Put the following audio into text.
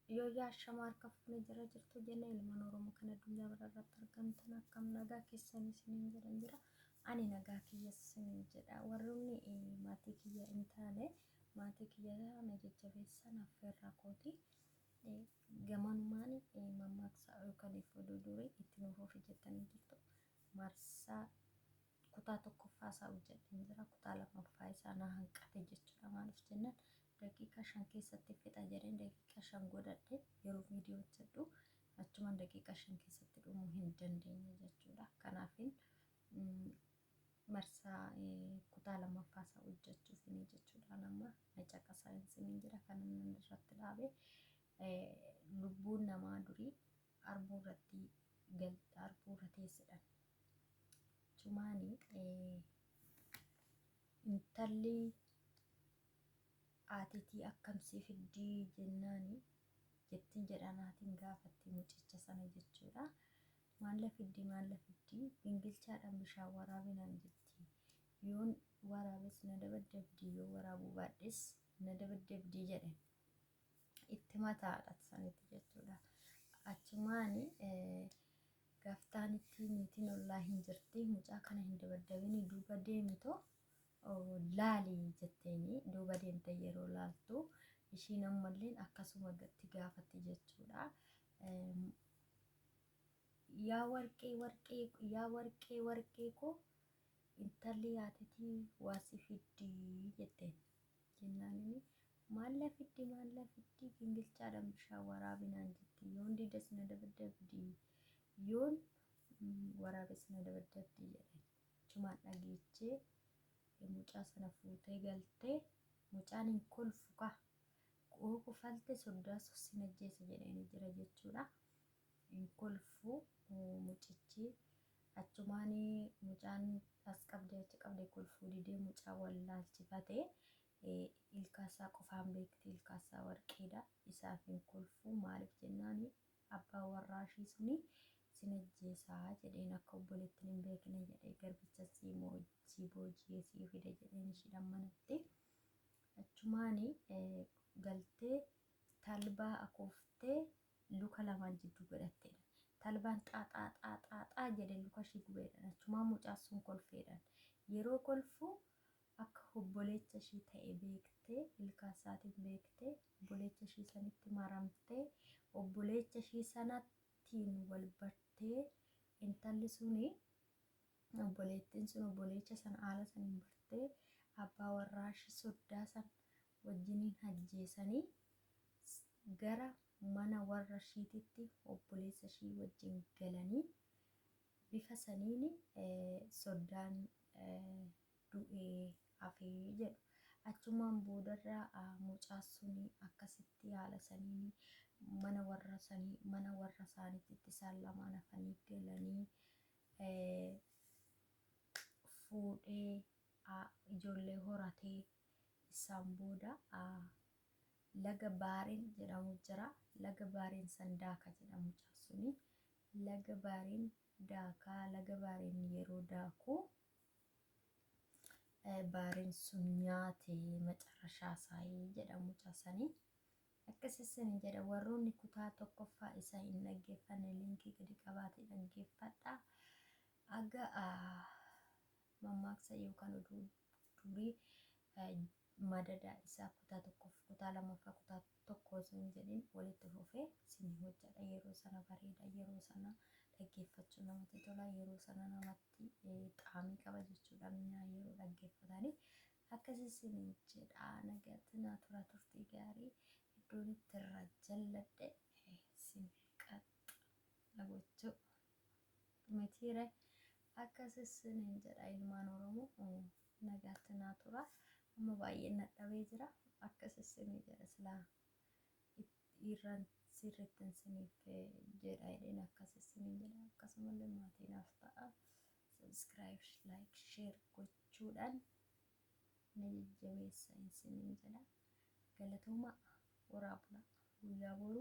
Yooyyaa ashama harka fuune jira jirtu jenna ilmaan Oromoo kan addunyaa bara irratti argamtan akkam nagaa keessan isiniin jedhan jira. Ani nagaa kiyya isiniin jedha. Warroonni maatii kiyya hin taane maatii kiyya na jajjabeessan affeerraa kooti. Gamanumaan mammaaksa yookaan oduu durii itti nuuf fufi jettanii jirtu. Marsaa kutaa tokkoffaa isaa hojjedheen jira. Kutaa lammaffaa isaa na hanqate jechuudha. Maaliif jennaan daqiiqaa 5 keessatti fixa jedheen daqiiqaa 5 godhadhe yeroo viidiyoo hojjedhu achumaan daqiiqaa 5 keessatti dhumuu hin dandeenye jechuudha. Kanaafin marsaa kutaa lammaffaa isaa hojjechuufini jechuudha. Nama na caqasaa isiniin jira. Kan inni irratti dhaabe lubbuun namaa durii arbuu irratti arbuu irra teessedhan. Chumaani intalli haatitii akkam si fiddii jennaani jettiin jedhaan haatiin gaafatti mucicha sana jechuudha. Maalla fiddii maalla fiddii gingilchaadhaan bishaan waraabinaan jetti. Yoon waraabes na dabaddabdii yoo waraabuu baadhes na dabaddabdii jedhe. Itti mataadha sanitti jechuudha. Achumaani gaaftaanitti niitiin ollaa hin jirti mucaa kana hin dabaddabini duuba deemito laali jetteeni duuba deemte yeroo laaltu ishiin ammalleen akkasuma itti gaafatti jechuudha. Yaa warqee warqee yaa warqee warqee koo intalli yaatetii waa si fiddii jetteen. Jennaan inni maal fiddi maal fiddi gingilchaadhaan bishaan waraabi naan jetti yoon dides na dabaddabdi yoon waraabes na dabaddabdi jedheen. Achumaan dhageechee mucaa sana fuutee galtee mucaan hin kolfu ka koo kofalte soddaa sin ajjeesa jedheen jira jechuudha. Hin kolfu mucichi achumaan mucaan as qabdee achi qabdee kolfuu didee mucaa wallaalchifate ilkaasaa qofaan beekti ilkaasaa warqeedha isaaf hin kolfuu maaliif jennaan abbaa warraa ishii suni sin ajjeesaa jedheen akka obboleettiin hin beekne jedhee garbicha sii booji'ee sii fide jedheen ishiidhaan manatti achumaan galtee talbaa akooftee luka lamaan jidduu godhatteedha. Talbaan xaa xaa xaa xaa xaa jedhe luka ishii gubeedha. Achumaan mucaan sun kolfeedha. Yeroo kolfu akka obboleecha ishii ta'e beektee ilkaan isaatiin beektee obboleecha ishii sanitti maramtee obboleecha ishii sanattiin wal bartee intalli suni obboleettiin sun obboleecha sana haala saniin bartee abbaa warraa ishii soddaa san wajjiniin ajjeesanii gara mana warra ishiititti obboleessa ishii wajjin galanii bifa saniin soddaan du'ee hafee jedhu. Achumaan boodarra mucaa suni akkasitti haala saniin mana warra sanii mana warra isaaniitti isaan lamaan hafanii galanii fuudhee ijoollee horatee isaan booda laga Baareen jedhamu jira. Laga Baareen san daaka jedha mucaan suni. Laga Baareen daakaa laga Baareen yeroo daaku Baareen sun nyaate macarrashaa saayii jedha mucaa sanii. Akkas isin jedha warroonni kutaa tokkoffaa isaa hin dhaggeeffanne liinkii gadi qabaatee dhaggeeffadha. Aga mammaaksa yookaan oduu durii madadaa isaa kutaa tokkoof kutaa lammaffaa kutaa tokko osoo hin jedhin walitti fufee isin hojjedha. Yeroo sana bareeda, yeroo sana dhaggeeffachuu namatti tola, yeroo sana namatti xaamii qaba jechuudha mi'aa yeroo dhaggeeffatanii. Akkas isin jedha nagaatti naa tura turtii gaarii iddoon itti irra jalladhe isin qaxxa na gochuu. Mitiire akkas isiniin jedha ilmaan Oromoo nagaatti naa tura. Amma baay'een nadhabee jira. Akkas isiniin jedha silaa irraan sirrittin isiniif jedha jedheen akkas isiniin jedha. Akkasumallee maatii naaf ta'a. Subscribe, like, share gochuudhaan na jajjabeessa isiniin jedha. Galatooma horaa bulaa guyyaa boruu.